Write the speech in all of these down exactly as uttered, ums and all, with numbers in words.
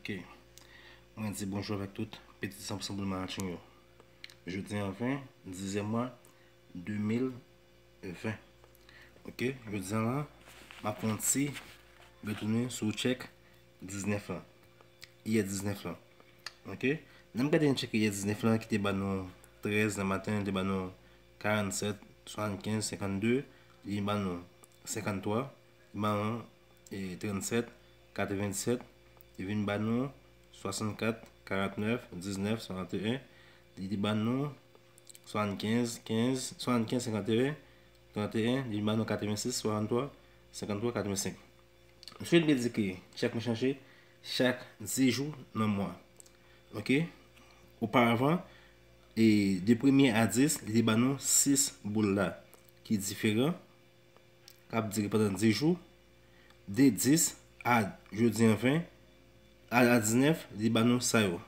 Ok. Mwen di bonjou avèk tout pitit san pou san boul Maratching yo. Jodi an ven, dizyèm mwa, de mil ven. Ok, jodi an la, m ap fè yon ti retounen sou tchèk diznèf lan. Yè diznèf lan. Ok? N ap gade yon tchèk yè diznèf lan ki te ban nou trèz nan maten, li te ban nou karannsèt, swasannkenz, senkannde, li ban nou senkanntwa, li ban nou e, trannsèt, katrevennsèt, li vin ban nou swasannkat, karantnèf, diznèf, swasanteyen, li te ban nou swasannkenz, kenz, swasannkenz, senkanteyen, tranteyen, li ban nou katrevensis, swasanntwa, senkanntwa, katrevensenk. M sot vle di ke tchèk mwen chanje chak dis jou nan mwa. Ok? Oparavan, e, de premye a dis, li te ban nou sis boul la ki diferan, k ap dire pandan dis jou, de dis a jodi an ven, a, a diznèf, li ban nou sa yo.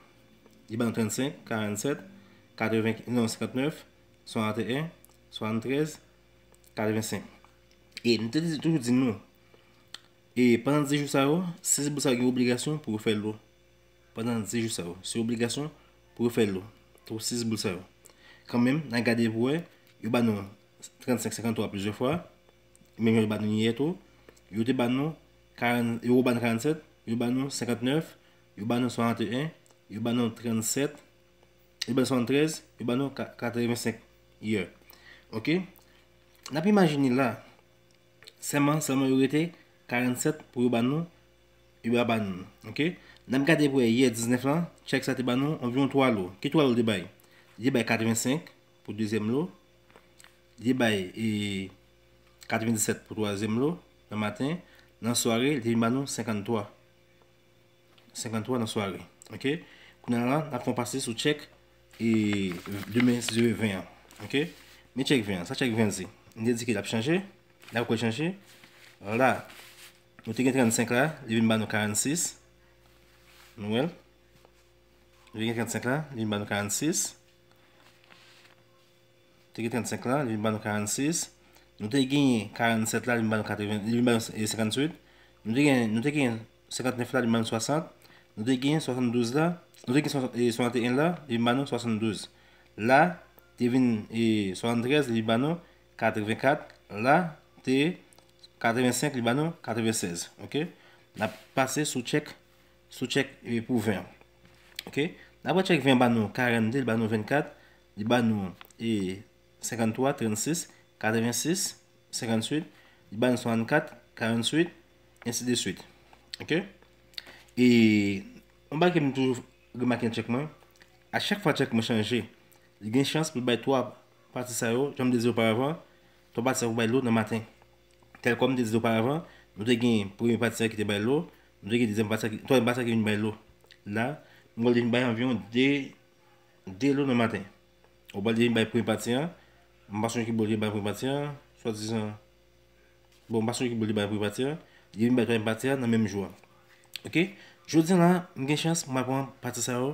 Li ban nou trannsenk, karannsèt, katreven, non, senkantnèf, swasanteyen, swasanntrèz, katrevensenk. E m te di, toujou di nou, e pandan dis jou sa yo, sis boul sa yo gen obligasyon pou yo fè lo. Pandan dis jou sa yo, se obligasyon pou yo fè lo. Pou sis boul sa yo. Kanmenm, n a gade pou wè, yo ban nou trannsenk, senkanntwa plizyè fwa. Menm jan yo ban nou yè tou. Yo te ban nou karann, yo ban nou karannsèt, yo ban nou senkantnèf, yo ban nou swasanteyen, yo ban nou trannsèt, yo ban nou swasanntrèz, yo ban nou ka-, katrevensenk yè. Ok? N ap imajine la, sèlman, sèlman yo rete karannsèt pou yo ban nou, yo pa ban nou. Ok? N ap gade pou wè yè diznèf lan, tchèk sa te ban nou anviwon twa lo. Ki twa lo l te bay? Li te bay katrevensenk pou dezyèm lo. Li te bay, e, katrevendiset pou twazyèm lo nan maten. Nan sware, li te vin ban nou senkanntwa. Senkanntwa nan sware. Ok? Kounye a la, n ap fè yon pase sou tchèk, e, demen, si Dye vle, ven an. Ok? Men tchèk ven an. Sa tchèk ven an di? M te di ke l ap chanje. L ap rechanje. La, nou te gen trannsenk la, li vin ban nou karannsis. Nou wè l? Nou te gen trannsenk la, li vin ban nou karannsis. Te gen trannsenk la, li vin ban nou karannsis. Nou te gen karannsèt la, li vin ban nou katreven, li vin ban nou, e, senkantuit. Nou te gen, nou te gen senkantnèf la, li vin ban nou swasant. Nou te gen swasanndouz la, nou te gen swasant, e, swasannteyen la, li vin ban nou swasanndouz. La, te vin, e, swasanntrèz, li vin ban nou katrevenkat. La, te katrevensenk, li ban nou katrevensèz. Ok? N ap pase sou tchèk, sou tchèk, e, pou ven an. Ok? N ap wè tchèk ven an ban nou karannde, li ban nou vennkat, li ban nou, e, senkanntwa, trannsis, katrevensis, senkantuit, li ban nou swasannkat, karanntuit, ensi de suit. Ok? E yon bagay ke m toujou remake nan tchèk mwen, a chak fwa tchèk mwen chanje, li gen chans pou l bay twa pati sa yo, jan m te di oparavan, twa pati sa yo pou bay lo nan maten. Tèlkòm m te di oparavan, nou te gen premye pati a ki te bay lo, nou te gen dezyèm pati a ki, twazyèm pati a ki vin bay lo. La, m wè l vin bay anviwon de, de lo nan maten. Ou pral vin bay premye pati a, m pa sonje ki bò l te bay premye pati a, swadizan. Bon, m pa sonje ki bò l te bay premye pati a, li vin bay twazyèm pati a nan menm jou a. Ok? Jodi a la, m gen chans pou m pran pati sa yo,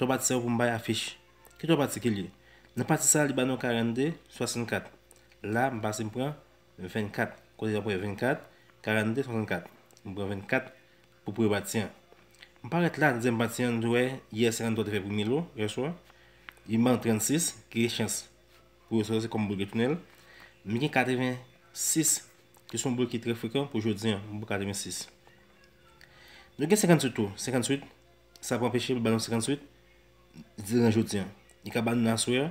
twa pati sa yo pou m bay afich. Ki twa pati ki l ye? Nan pati sa, li ban nou karannde, swasannkat. La, m pase m pran vennkat. Kote w ap wè vennkat, karannde, swasannkat. M pran vennkat pou premye pati an. M parèt la, dezyèm pati an, nou te wè, yè senkanntwa te fè premye lo, yèswa. Li ban nou trannsis, ki gen chans pou yo sòti kòm boul ki tounen l. M gen katrevensis, ki se yon boul ki trè frekan pou jodi an, m pran katrevensis. Nou gen senkantuit tou, senkantuit, sa pa anpeche l ban nou senkantuit, diran jodi an. Li ka ban nou aswè,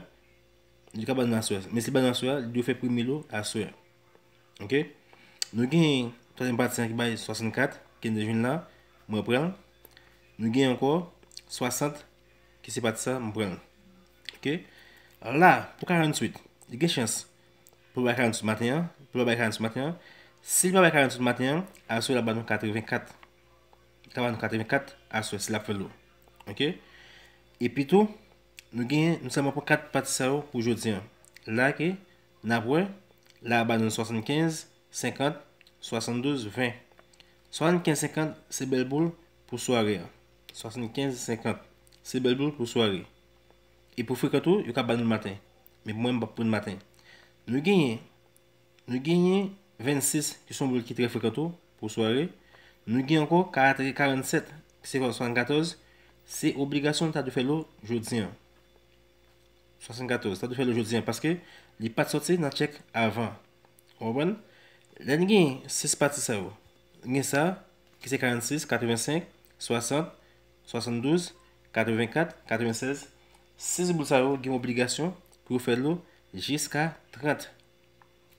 li ka ban nou aswè. Men si l ban nou aswè, li dwe fè premye lo aswè. Ok? Nou gen twazyèm pati an ki bay swasannkat, ki n te jwenn la, mwen pran l. Nou gen ankò swasant, ki se pati sa, mwen pran l. Ok? La, pou karanntuit, li gen chans pou l bay karanntuit maten an, pou l pa bay karanntuit maten an. Si l pa bay karanntuit maten an, aswè l ap ban nou katrevenkat. Li ka ban nou katrevenkat aswè si l ap fè lo. Ok? Epi tou, nou gen, nou sèlman pran kat pati sa yo pou jodi an. La ke, n ap wè, la a ban nou swasannkenz, senkant, swasanndouz, ven. Swasannkenz, senkant, se bèl boul pou sware a. Swasannkenz, senkant, se bèl boul pou sware. E pou frekan tou, yo ka ban nou maten. Men pou mwen, m p ap pran maten. Nou genyen, nou genyen vennsis, ki se yon boul ki trè frekan tou, pou sware. Nou gen ankò karannsèt, se swasannkatòz, se obligasyon ta dwe fè l ou jodi an. Swasannkatòz, ta dwe fè l ou jodi an, paske li pa t sòti nan tchèk avan. Ou konprann? Lè n gen sis pati sa yo, gen sa, ki se karannsis, katrevensenk, swasant, swasanndouz, katrevenkat, katrevennsèz. Sis boul sa yo gen obligasyon pou yo fè l ou jiska trant.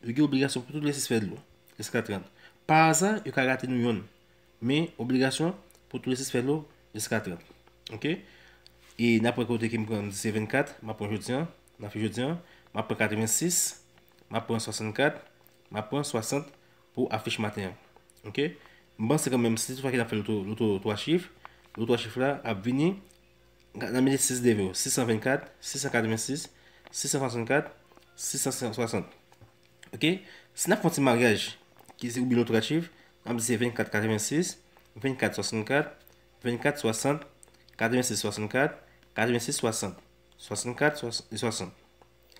Yo gen obligasyon pou tout le sis fè l ou jiska trant. Pa aza, yo ka rate nou yonn. Men, obligasyon pou tout le sis fè l ou jiska trant. Ok? E n ap wè kote ke m pran, m di se vennkat, m ap pran jodi an, n ap fè jodi an, m ap pran katrevensis, m ap pran swasannkat, m ap pran swasant pou afich maten an. Ok? M panse kanmenm, si toutfwa ke n ap fè loto, loto twa chif, loto twa chif la ap vini, n ap mete sis devan yo, sis san vennkat, sis san katrevensis, sis san swasannkat, sis san swasant. Ok? Si n ap fè yon ti maryaj, ki se oubyen loto twa chif, n ap di se vennkat katrevensis, vennkat swasannkat, vennkat swasant, katrevensis swasannkat, katrevensis swasant, swasannkat e swasant.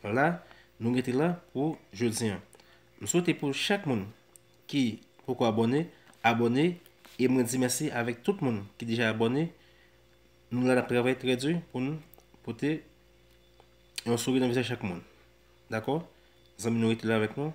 La, nou rete la pou jodi an. M swete pou chak moun ki poko abòne, abòne, e mwen di mèsi avèk tout moun ki deja abòne. Nou la n ap travay trè di pou n pote yon souri nan vizaj chak moun. Dakò? Zanmi nou rete la avèk nou.